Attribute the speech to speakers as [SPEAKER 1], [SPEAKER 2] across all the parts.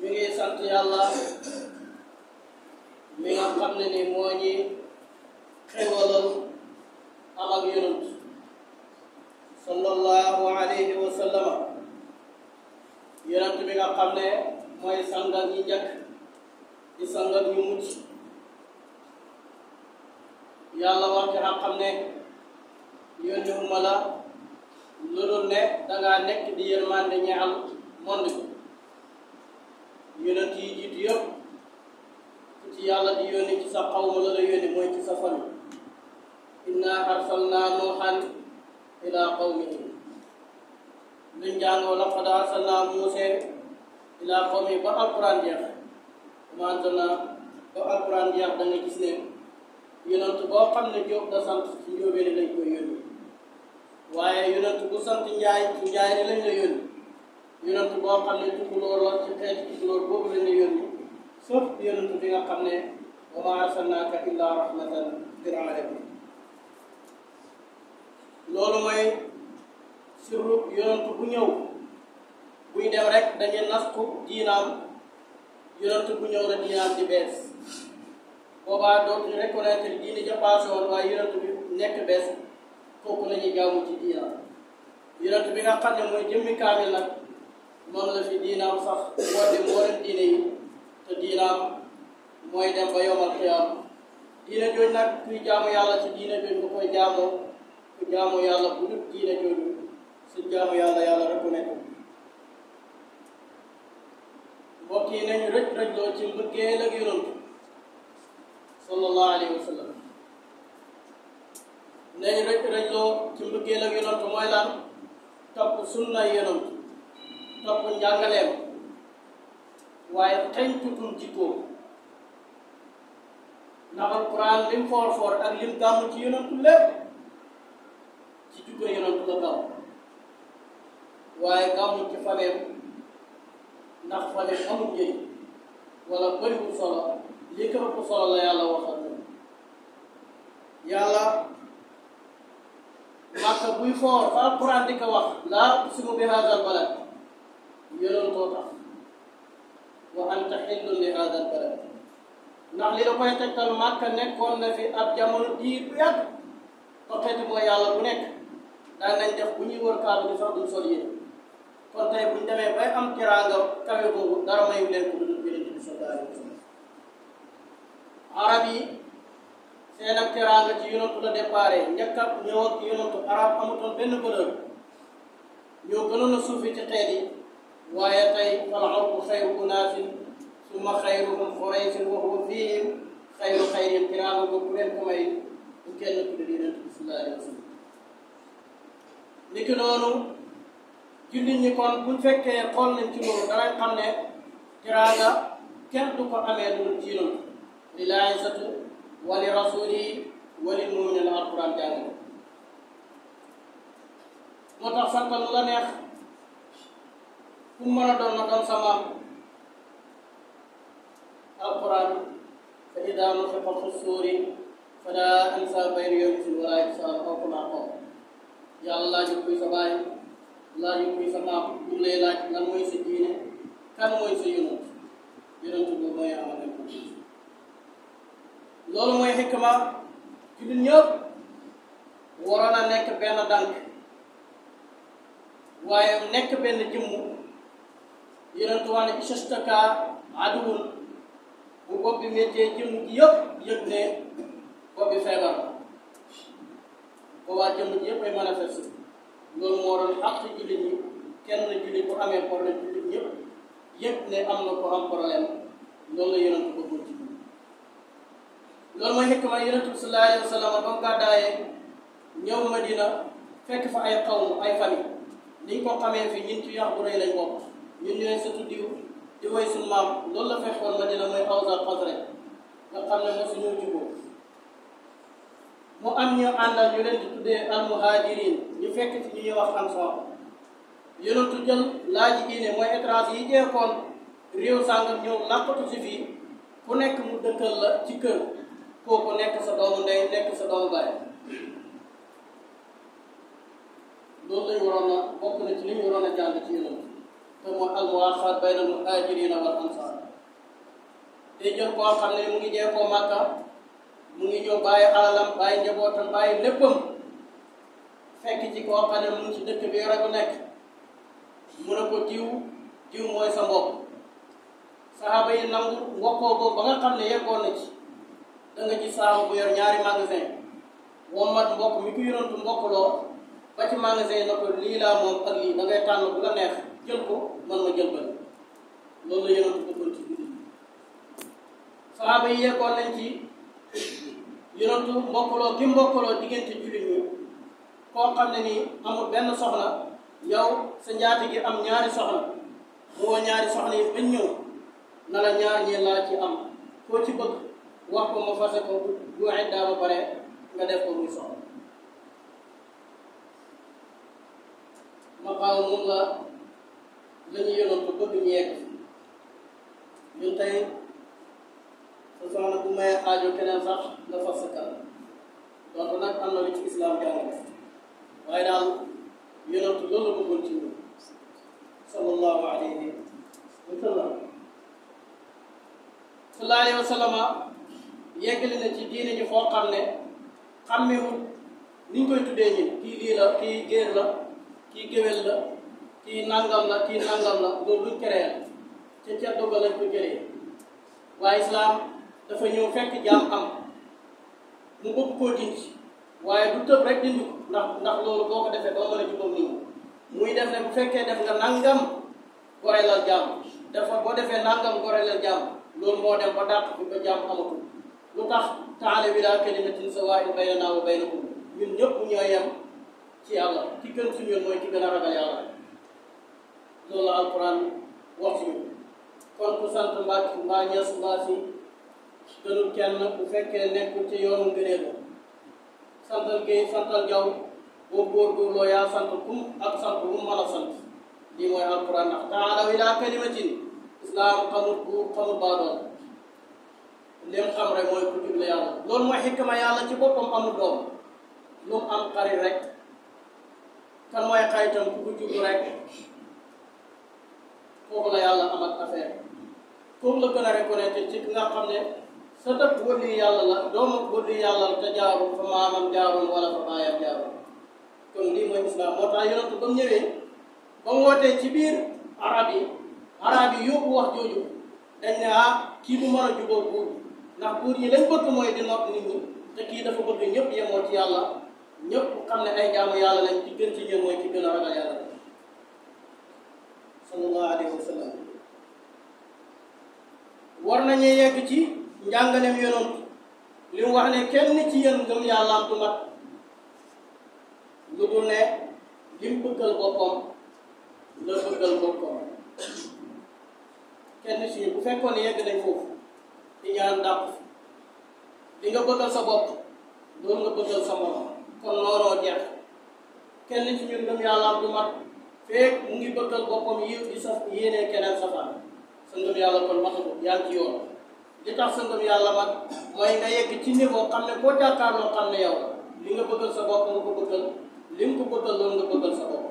[SPEAKER 1] ñu ngi sant yàlla mi nga xam ne ni moo ñi xewalal am ak yonent sallallahu alayhi wa sallama yonent bi nga xam ne mooy sangal ñi njëkk di sangal ñu mucc yàlla wax ci xam ne yónni uma la lu dul ne dangaa nekk di yërmande ñeexal monde bi yonent yi jiitu yëpp ku ci yàlla di yónni ci sa xawma la la yónni mooy ci sa famille inna arsalna nuuhan ila qawmihi luñ jàngoo laqad arsalna muuse ila qawmi ba alquran jeex ma anzalna ba alquran jeex da nga gis ne yonent boo xam ne Jóob da sant ci njóobee ni lañ koy yónni waaye yonent bu sant njaay ci njaay ni lañ la yónni yonent boo xam ne tukulóor la ci xeeti tukulóor boobu lañ la yónni sauf yonent bi nga xam ne wa ma arsalnaaka illa rahmatan lil alamin loolu mooy surlu yonent bu ñëw buy dem rek dañuy nasku diinaam yonent bu ñëw la diinaam di bees boobaa dootuñu reconnaître diine ja passé woon waaye yonent bi nekk bees kooku la ñuy jaamu ci diinaam yonent bi nga xam ne mooy jëmmi kaamil nag moom la fi diinaam sax moo dem mboolem diine yi te diinaam mooy dem ba yomal xiyaam diine jooju nag kuy jaamu yàlla ci diine jooju nga koy jaamoo ku jaamu yàlla bu dul diine jooju su jaamu yàlla reconnaître mbokk yi nañu rëj-rëjloo ci mbëggeel ak yonent sallallahu alayhi wa sallam nañu rëj-rëjloo ci mbëggeel ak yonent mooy lan topp sunna yonent topp njàngaleem waaye xeñtutul jikkoo ndax alquran lim foor ak lim gàmm ci yonentu lépp ci jikko yonentu la gàmm waaye gàmm ci faneem ndax faneem amul njëriñ wala bëriwul solo li ko ëpp solo la yàlla waxal na yàlla màkka buy foor fa alquran di ko wax laa uqsimu bi haazal balad yonentoo tax wa anta xillun li haazal balad ndax li la koy tegtal màkka nekkoon na fi ab jamono diir bu yàgg ko xeeti mooy yàlla bu nekk daan nañ def bu ñuy wër kaaba bi sax duñ sol yéen kon tey buñ demee bay am teraanga kawe boobu dara mayu leen ko dudul Yonent bi sallallahu alayhi wa sallam arab yi seen ak teraanga ci yonentu la déparé njëkk ak ñëw ak yonentu arab amutoon benn valeur ñoo gënoon a suufi ci xeet yi waaye tey fal arbu xayru unaasin summa xayruhum xuraysin wa huwa fiihim xayru xayrihim teraanga boobu leen ko may bu kenn tudd Yonent bi sallallahu alayhi wa sallam niki noonu jullit ñi kon buñ fekkee xool nañ ci loolu danañ xam ne teraanga kenn du ko amee lu ci yonent lillahi izzatu wa li rasulihi wa lil mu'minina alquran jàngale moo tax santal lu la neex fu mën a doon na doon sa maam alquran fa ida nufixa fi suuri fala ansaaba bayna yawmin wala hisaab aw kama qaal yàlla laaju kuy sa baay laaju kuy sa maam ñu lay laaj lan mooy sa diine kan mooy sa yonent boobu mooy amane loolu mooy xikma jullit ñëpp waroon a nekk benn dànk waaye nekk benn jëmm yonent wax ne ishtaka aduwwun bu bopp bi méttee jëmm ji yëpp yëg ne bopp bi feebar boobaa jëmm ji yëpp ay manifeste loolu moo doon xaq jullit ñi kenn jullit bu amee problème jullit ñëpp yëg ne am na ko am problème loolu la yonent bëggoon ci loolu mooy xikma yonent bi sallallahu alayhi wa sallam ba mu gàddaayee ñëw Madina fekk fa ay xawm ay famille niñ ko xamee fi ñun ci yax bu rëy lañ bokk ñun ñooy sëtu diw di woy suñu maam loolu la fekkoon Madina mooy Aws ak Xasraj nga xam ne mosu ñoo juboo mu am ñu àndal ñu leen di tuddee almuhajirin ñu fekk ci ñu ñuy wax Ansaar yonentu jël laaji diine mooy étranger yi jeexoon réew sàngam ñëw làqatu si fii ku nekk mu dëkkal la ci kër kooku nekk sa doomu ndey nekk sa doomu baay loolu lañu waroon a bokk na ci li ñu waroon a jàng ci yonent te mooy al-muwaasaat bayna al-muhaajiriina wal ansaar day jël koo xam ne mu ngi jee koo Màkka mu ngi ñëw bàyyi alalam bàyyi njabootam bàyyi léppam fekk ci koo xam ne mu ngi ci dëkk bi yore bu nekk mu ne ko diw mooy sa mbokk saxaaba yi nangu mbokkoo boobu ba nga xam ne yeggoon na ci da nga ci saxaaba bu yor ñaari magasin wommat mbokk mi ko yonantu mbokkloo ba ci magasin yi na ko lii laa moom ak lii da ngay tànn bu la neex jël ko man ma jël ba loolu la yonantu bëggoon ci guddi saxaaba yi yeggoon nañ ci yonantu mbokkloo gi mbokkloo diggante jullit ñi koo xam ne nii amul benn soxna yow sa njaati gi am ñaari soxna mu woo ñaari soxna yi bañ ñëw na la ñaar ñi laa ci am koo ci bëgg wax ko ma fase ko bu iddaa ba pare nga def ko muy soxla maqaam moom la ñu yónnoon ko bëgg ñu yegg ñun tey sa soxna bu may aajo keneen sax nga fas sa kàlla donc nag am na lu ci islam jàngale waaye daal yónnoon ko loolu la bëggoon ci ñun sallallahu alayhi wa sallam sallallahu alayhi wa sallama yeggali na ci diine ji foo xam ne xàmmewul ni ñu koy tuddee ñi kii lii la kii géer la kii géwél la kii nangam la kii nangam la loolu luñ keree ca ca dogal lañ ko jëlee waaye islam dafa ñëw fekk jaam am mu bëgg koo dindi waaye du tëb rek dindi ko ndax loolu boo ko defee doo mën a jubóog nit ñi muy def ne bu fekkee def nga nangam goreelal jaam dafa boo defee nangam goreelal jaam loolu moo dem ba dàq bi ba jaam amatul lu tax ta'aalaw ilaa kalimatin sawaa'in baynanaa wa baynakum ñun ñëpp ñoo yem ci yàlla ki gën ci ñun mooy ki gën a ragal yàlla loolu la alquran wax ci ñun kon ku sant Mbàkke mbaa Ñas mbaa Si gënul kenn bu fekkee nekkul ci yoonu ngëneel santal Géey santal Jaw boo góorgóorloo yaa sant kum ak sant bu mu mën a sant lii mooy alquran ndax ta'aalaw ilaa kalimatin islam xamul buur xamul baadool lim xam rek mooy ku juble yàlla loolu mooy xikma yàlla ci boppam amul doom lu mu am xarit rek kan mooy xaritam ku ko jublu rek foofu la yàlla am ak affaire kooku la gën a reconnaître ci ki nga xam ne sa dëkk wëlli yàlla la doomu wëlli yàlla la te jaarul fa maamam jaarul wala fa baayam jaarul kon lii mooy islam moo tax yonent ba mu ñëwee ba mu wootee ci biir arab yi yóbbu wax jooju dañ ne kii bu mën a jubóo buur ndax buur ñi lañ bëgg mooy di nopp nit ñi te kii dafa bëgg ñëpp yemoo ci yàlla ñëpp xam ne ay jaamu yàlla lañ ci gën ci ñoom mooy ki gën a ragal yàlla sallallahu alayhi wa sallam war nañu yegg ci njàngaleem yonent li mu wax ne kenn ci yéen ngëm yàllaam du mat lu dul ne lim bëggal boppam la bëggal boppam kenn si bu fekkoon ne yegg nañ foofu di ñaan dàq li nga bëggal sa bopp loolu nga bëggal sa morom kon noonoo jeex kenn ci ñun ngëm yàllaam du mat feek mu ngi bëggal boppam yiw di sa yéenee keneen safaan sa ngëm yàlla kon matagul yaa ngi ci yoon li tax sa ngëm yàlla mat mooy nga yegg ci niveau xam ne boo jàkkaarloo xam ne yow li nga bëggal sa bopp nga ko bëggal li nga ko bëggal loolu nga bëggal sa bopp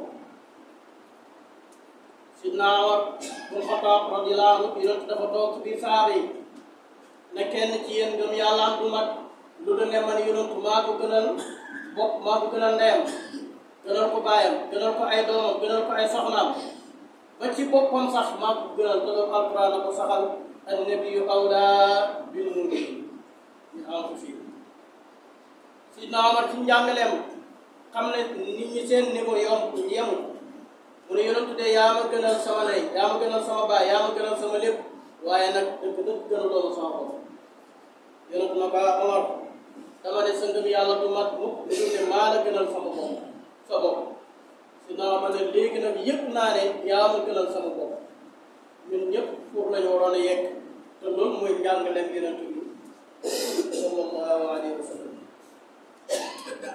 [SPEAKER 1] Sidna Umar bun Xattaab radiyallaahu anhu yonent dafa toog ci biir saaba yi ne kenn ci yéen ngëm yàllaam du mat lu dul ne man yonent maa ko gënal bopp maa ko gënal ndeyam gënal ko baayam gënal ko ay doomam gënal ko ay soxnaam ba ci boppam sax maa ko gënal te loolu alquran na ko saxal annabiyyu awlaa bil mu'miniina min anfusihim Sidna Umar ci njàngaleem xam ne nit ñi seen niveau yemul mu ne yonent de yaa ma gënal sama ndey yaa ma gënal sama baay yaa ma gënal sama lépp waaye nag dëgg gënaloo ma sama bopp yonent na ko Umar dama ne sa ngëm yàlla du mat mukk lu dul ne maa la gënal sama bopp sa bopp Sidna Umar ne léegi nag yëpp naa ne yaa ma gënal sama bopp ñun ñëpp foofu la ñu waroon a yegg te loolu mooy njàngaleem yonent bi sallallahu alayhi wa sallam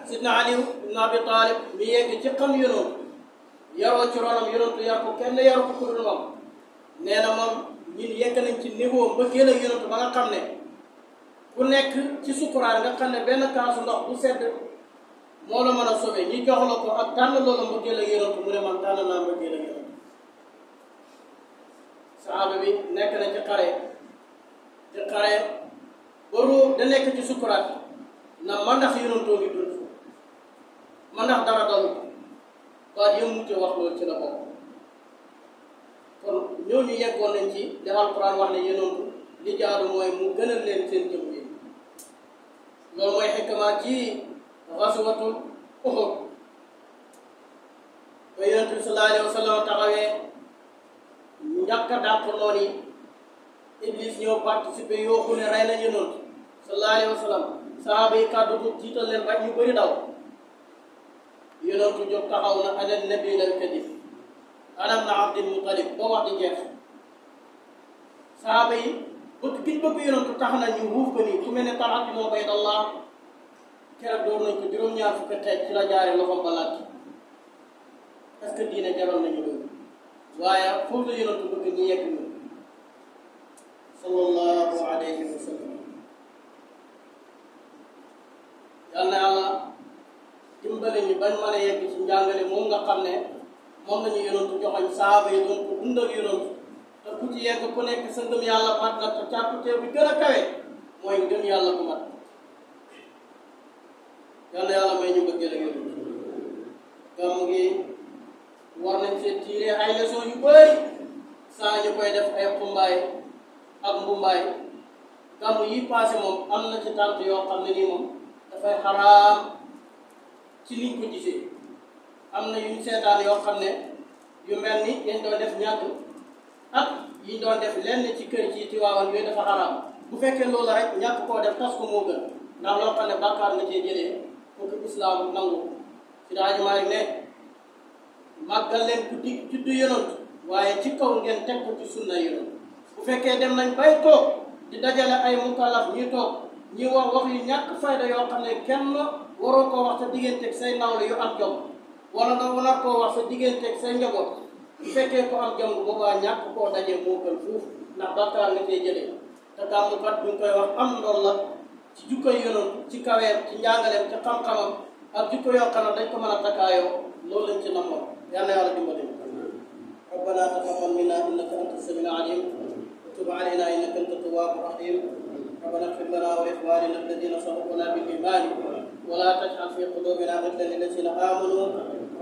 [SPEAKER 1] Sidna Ali ibn Abi Talib mi yegg ci xam yonent yaroo ci ronam yonent yar ko kenn yaru ko ku dul moom nee na moom ñun yegg nañ ci niveau mbëggeel ak yonent ba nga xam ne ku nekk ci sukkuraan nga xam ne benn kaasu ndox bu sedd moo la mën a sauvé ñi jox la ko ak tànn loola mbëggeel ak yonent mu ne man tànn naa mbëggeel ak yonent saxaaba bi nekk na ci xare baru da nekk ci sukuraat na ma ndax yonantoo ngi dund ma ndax dara dalu baat yëmute wax loolu ci la bokk kon ñooñu yeggoon nañ ci li alquran wax ne yonantu li jaaru mooy mu gënal leen seen jëm yi loolu mooy xikma ci xaswatul Uhud ba yonent bi sallallahu alayhi wa sallam taxawee ñàkk a dàq noonu yi Iblis ñëw participé yooxu ne rey nañu noonu sallallahu alayhi wa sallam sahaaba yi kàddu ko jiital leen ba ñu bëri daw yonentu jóg taxaw na ana nabi lal kadib ana ibn Abdil Muttalib ba wax di jeex sahaaba yi bëgg giñ bëgg yonentu tax na ñu wuuf ko nii ku mel ne Talha bin Ubaydallah keroog door nañ ko juróom-ñaar fukki teej ci la jaare loxom ba laaj est-ce que diine jaroon nañu loolu waaye foofu la yonentu bëgg ñu yegg ñu sallallahu alayhi wa sallam yal na yàlla dimbale ñu bañ mën a yegg ci njàngale moom nga xam ne moom la ñu yonentu joxoñ sahaaba yi doon ko dundal yonentu te ku ci yegg ku nekk sa ngëm yàlla mat na te càkkutee bi gën a kawe mooy ngëm yàlla bu mat yal na yàlla may ñu bëggee la yonentu gàmmu gi war nañ see tiire ay leçon yu bëri saa ñu koy def ay xumbaay ak mbumbaay gàmmu yi passé moom am na ci tànt yoo xam ne nii moom dafay xaraam ci niñ ko gisee am na yuñ seetaan yoo xam ne yu mel ni yañ doon def ñàkk ak yiñ doon def lenn ci kër ci Tiwaawan yooyu dafa xaraam bu fekkee loolu rek ñàkk koo def tas ko moo gën ndax loo xam ne bàkkaar nga cee jëlee pour que islaam nangu ci daaji Maalik ne màggal leen guddi juddu yonent waaye ci kaw ngeen teg ko ci sunna yonent bu fekkee dem nañ bay toog di dajale ay mukallaf ñuy toog ñi wax wax yu ñàkk fayda yoo xam ne kenn waroo koo wax sa digganteeg say nawle yu am jom wala nga war koo wax sa digganteeg say njaboot bu fekkee ko am jom boobaa ñàkk koo daje moo gën fuuf ndax bàkkaar nga koy jëlee te gàmmukat bu ñu koy wax am ndool la ci jukko yonent ci kaweem ci njàngaleem ci xam-xamam ak jukko yoo xam ne dañ ko mën a takkaayoo loolu lañ ci namoon yàlla yàlla dimbali ربنا تقبل منا انك انت السميع العليم وتب علينا انك انت التواب الرحيم ربنا اغفر لنا ولاخواننا الذين سبقونا بالايمان ولا تجعل في قلوبنا غلا للذين امنوا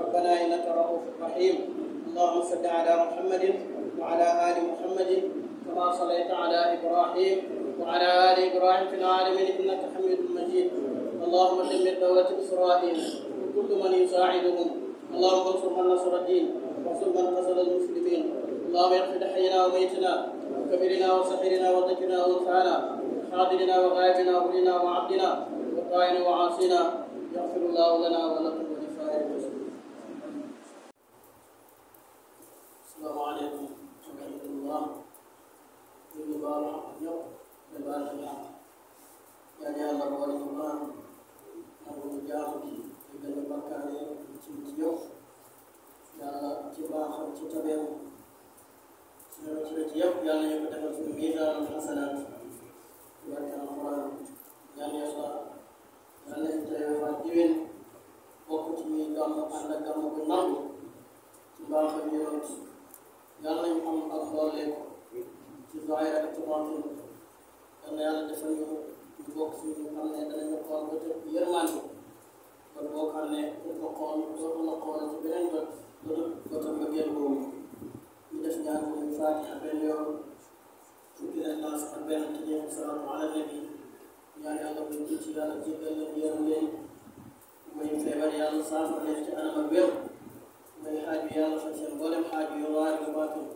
[SPEAKER 1] ربنا انك رؤوف رحيم اللهم صل على محمد وعلى ال محمد كما صليت على ابراهيم وعلى ال ابراهيم في العالمين انك حميد مجيد اللهم دمر دوله اسرائيل وكل من يساعدهم اللهم انصر من نصر الدين وانصر من قتل المسلمين اللهم اغفر حينا وميتنا وكبرنا وصغيرنا وذكرنا وانثانا حاضرنا وغائبنا وولينا وعبدنا وطائنا وعاصينا يغفر الله لنا ولكم ولسائر المسلمين. السلام عليكم ورحمه الله وبركاته. يعني الله ولله نقول جاهدي إذا المكان يوم yàlla ci baaxam ci tabeem ci yëpp yàlla ñu ko defal suñu miisaan xasanaat ci barke alxuraan ñaan yàlla yàlla ñu teewaat diwén bokk ci ñuy gàmm ànd ak gàmm bu nangu ci baaxam yonent yàlla ñu am ak mbooleem ci zaahir ak ci baatin yàlla yàlla defal ñu bokk ci ñu xam ne danañu xool ba tëb yërmande kon boo xam ne pour ko xool dootu la xool ci beneen bët loolu mbëggeel boobu ñu def ñaan muy Faatiha benn yoon fukki Ixlaas ak benn tëjee salaatu ala nabi ñaan yàlla buñ ci yàlla jéggal leen yërëm leen muy feebar yàlla saafara leen ci anam ak wér muy xaaj bi yàlla faj seen mboolem xaaj yu waar yu baatin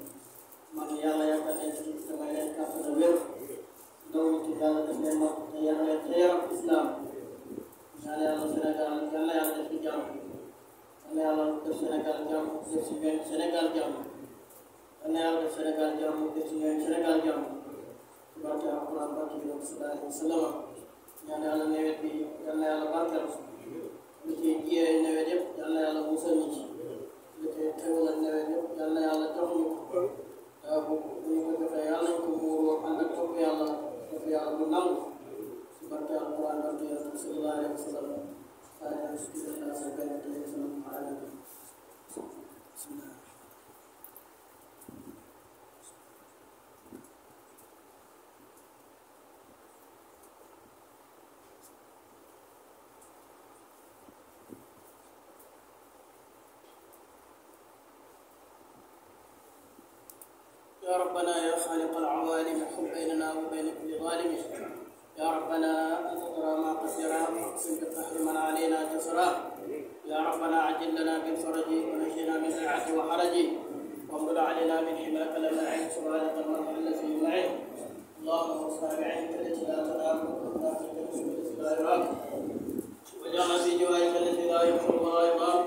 [SPEAKER 1] mag yàlla yàggal leen ci te may leen kàttan ak wér ndaw ñi ci yàlla def leen mag te yar leen te yaram islam ñaan yàlla Sénégal yàlla yàlla def ci jàmm yàlla yàlla def Sénégal jàmm def si ñoom Sénégal jàmm yàlla yàlla def Sénégal jàmm def si ñoom Sénégal jàmm ci barke alquran barke bi sallallahu alayhi wa sallam ñaan yàlla nawet bi yàlla yàlla barkal li ciy jiyee nawet yëpp yàlla yàlla musal ñu ci li ciy xewal nawet yëpp yàlla yàlla jox ñu ko bu ñu ko joxee yàlla ñu ko muuroo ànd ak topp yàlla topp yàlla bu nangu ci barke alquran barke bi sallallahu alayhi wa sallam بسم الله يا ربنا يا خالق العوالم حل بيننا وبين كل ظالم. يا ربنا أنت ترى ما قد جرى فاقسم بالقهر من علينا جسرا. يا ربنا عجل لنا بالفرج ونجنا من سعة وحرج وامضل علينا من حماك لنا عين سبحانك من حل فيه معين. اللهم اصنع بعينك التي لا تنام وكنا في جنبك التي لا يراك وجعلنا في جوارك التي لا يبصر ولا يضام.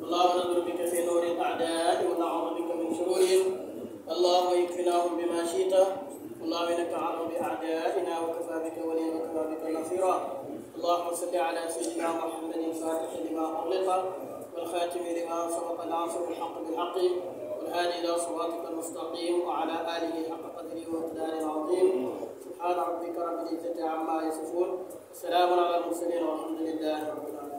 [SPEAKER 1] اللهم نظر بك في نور الاعداء ونعوذ بك من شرورهم. اللهم يكفناهم بما شئت. اللهم انك اعلم باعدائنا وكفى بك وليا وكفى بك نصيرا. اللهم صل على سيدنا محمد الفاتح لما اغلق والخاتم لما سبق ناصر الحق بالحق والهادي الى صراطك المستقيم وعلى اله حق قدره ومقداره العظيم. سبحان ربك رب العزه عما يصفون وسلام على المرسلين والحمد لله رب العالمين.